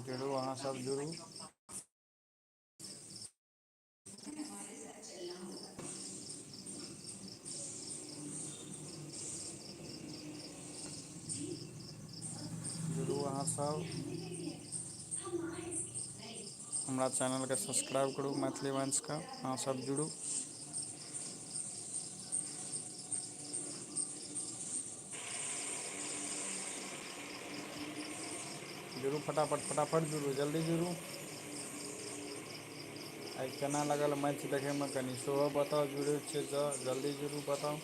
जुड़ू, अहाँ सब जुड़ू। जुड़ू अहाँसभ। हमरा चैनलके सब्सक्राइब करू मैथिली वंशके, अहाँसभ जुड़ू। जुड़ू फटाफट फटाफट जुड़ू, जल्दी जुड़ू। आइ केना लागल मैच देखैमे, कनि सेहो बताउ, जुड़ै छियै तऽ जल्दी जुड़ू, बताउ।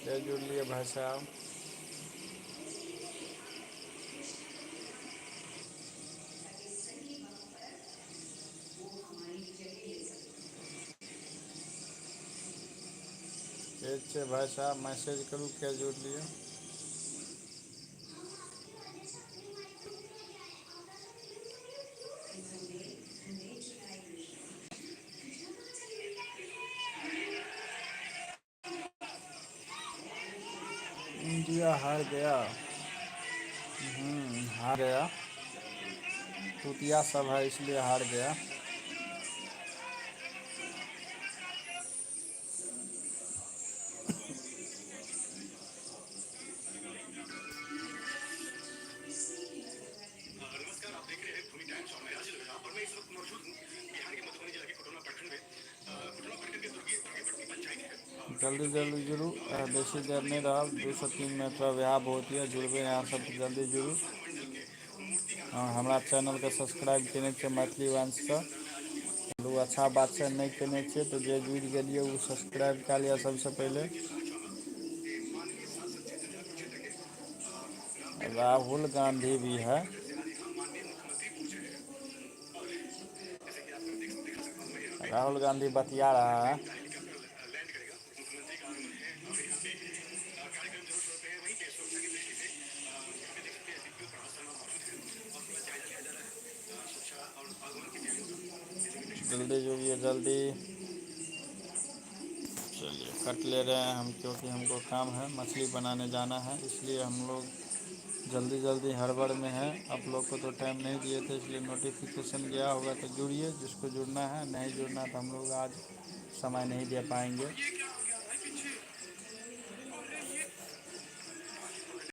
के जुड़लियै भाय साहेब? के छियै भाय साहेब, मैसेज करू के जुड़लियै। इंडिया हार गया। हार गया, तूतिया सब है इसलिए हार गया। जल्दी जल्दी जुड़ू, बेसी देर नहि रहब, 2 से 3 मिनट रहब, इएह बहुत यऽ। जुड़बै अहाँ सब तऽ जल्दी जुड़ू। हँ, हमरा चैनलके सब्सक्राइब कयने छियै मैथिली वंशके, चलू अच्छा बात छै। नहि कयने छियै तऽ जे जुड़ि गेलियै ओ सब्सक्राइब कए लिअ सभसँ पहिले। राहुल गांधी भी है। राहुल गांधी बतिया रहा है। जल्दी जुड़िए जल्दी। चलिए कट ले रहे हैं हम, क्योंकि हमको काम है, मछली बनाने जाना है, इसलिए हम लोग जल्दी जल्दी हड़बड़ में है। आप लोग को तो टाइम नहीं दिए थे, इसलिए नोटिफिकेशन गया होगा तो जुड़िए जिसको जुड़ना है, नहीं जुड़ना तो हम लोग आज समय नहीं दे पाएंगे।